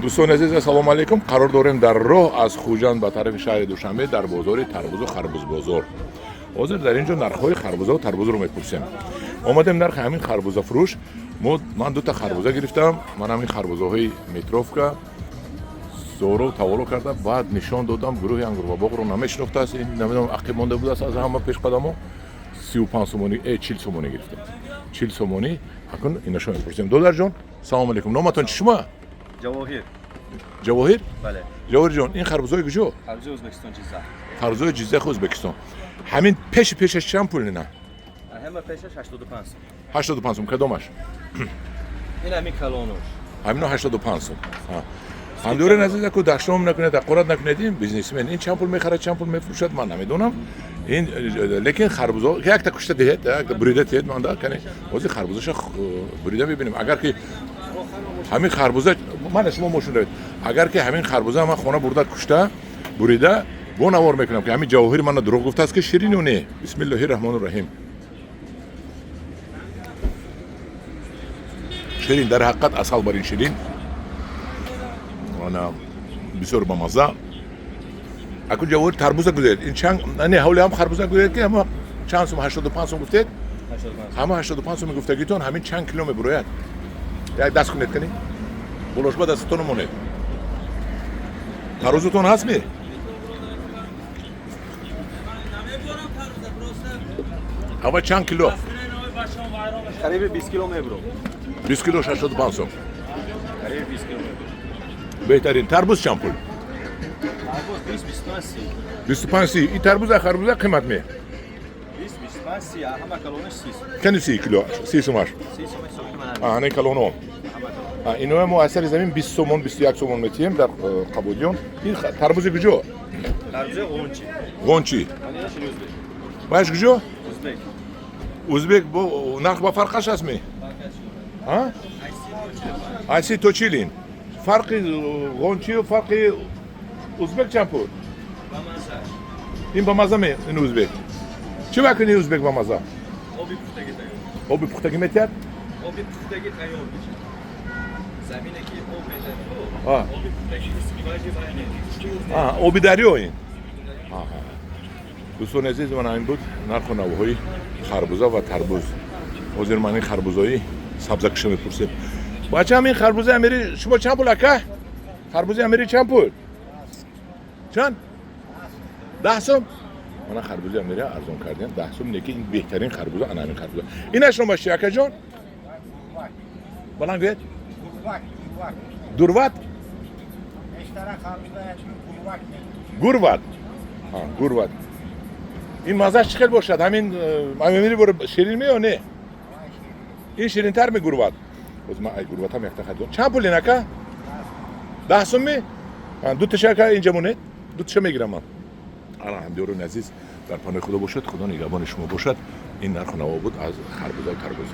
Дӯстони азиз, ассалому алайкум. Қарор дорем дар роҳ аз Хуҷанд ба тарафи шаҳри Душанбе, дар бозори тарбузу харбузбозор. Ҳозир дар ин ҷо нархҳои харбузаву тарбузро мепурсем. Омадем нархи ҳамин харбузафурӯш. Ман дута харбуза гирифтам. Ман ҳамин харбузаҳои метровка зору таволо карда, баъд нишон додам. Гурӯҳи ангурвабоғро намешинохтааст, ин намедонам, ақиб монда будааст аз ҳама пешқадамо. 35 сомонӣ, 40 сомонӣ гирифтем, 40 сомонӣ. Акун инашо мепурсем. Додарҷон, салому алейкум, номатон чи шума? Ҷавоҳир. Ҷавоҳир? Бале. Ҷавоҳирҷон, ин харбузҳои куҷо? Харбузаи Ӯзбекистон, Ҷиззах. Харбузҳои Ҷиззахи Ӯзбекистон. Ҳамин пеши пешаш чанд пул ина? Ҳама пешаш 85 сом. 85 сом. Кадомаш? Ин ҳамин калонош. Ҳамино 85 сом. Ҳамдиёрен азиз, аку дашном накунед, ҳақорат накунед. Ин бизнесмен, ин чанд пул мехарад, чанд пул мефурӯшад, ман намедонам. Ин лекин харбузо якта кушта диҳед, якта бурида диҳед. Ман да кани ҳозир харбузаша бурида мебинем. Агар ки ҳамин харбуза мана шумо мошин равед, агар ки ҳамин харбуза ман хона бурда, кушта, бурида бо навор мекунам, ки ҳамин Ҷавоҳири мана дурӯғ гуфтааст, ки ширину не. Бисмиллоҳи раҳмони раҳим. Ширин, дар ҳақиқат асал бар ин ширин. Ана бисёр бамазза. Акун, Ҷавоҳир, тарбуза гузоред. Ин чанд? Не, ҳавли ҳам харбуза гузоред, ки ҳама чанд сум? 85 сум гуфтед? 85. Ҳама 85 суми гуфтагитон ҳамин чанд кило мебурояд? Як даст кунед, кани болошба дастатон монед. Тарозутон ҳаст ми? Ҳава чанд кило? Қариби 20 кило мебурад. 20 кило, 85 сум. Қариби 20 кило мебурад. Беҳтарин. Тарбуз чанд пул? Тарбуз 20, 25, 30. 25, 30. И тарбуза, харбуза қимат ме? 20, 25, 30, ҳама калонаш 30 сом. Кани 30 кило, 30 сумаш? 30 сом ҳисоб ки ман. Ана калоно. Ҳама. Иноя мо аз сари замин 20 сомон, 21 сомон метиҳем дар Қабудиён. Ин тарбузи куҷо? Тарбузи Ғунчи. Ғончи. Ман инаш ӯзбек. Бааш куҷо? Ӯзбек. Узбек бо нарх ба фарқаш аст ми? А? Айси то чилин. Фарқи ғончию фарқи узбек чанд пул? Ба маза. Ин ба маза ме, ин узбек? Чӣ мекунӣ узбек ба маза? Оби пухтагӣ тайёр. Оби пухтагӣ метиҳад? Оби пухтагӣ тайёр мешавад. Замине ки об метиҳад, оби пухтагӣ истифода вай. Оби дарё ин. Дӯстони азиз, ман ҳамин буд нарху навоҳои харбуза ва тарбуз. Ҳозир ман ин харбузои сабзакуша мепурсем. Бачаам, ин харбузаи амири шумо чанд пул, ака? Харбузи амири чанд пул? Чанд? 10 сом. Мана харбузи амири арзон кардем, 10 сом. Неки ин беҳтарин харбуза, ана ҳамин харбуза. Инаш номаш чи, акаҷон? Баланд гӯед. Дурват. Гурват. Гурват. Ин маззаш чӣ хел бошад? Ҳамин амири бор ширин ме ё не? Ин ширинтар ми гурват? Боз ман ай гурватам якта харидам. Чанд пул ин, ака? 10 сум ми? Дуташа, ака, инҷа монед, дуташа мегирам ман. Ана, ҳамдиёрони азиз, дар паноҳи Худо бошад, Худо нигаҳбони шумо бошад. Ин нарху наво буд аз харбуза тарбуз.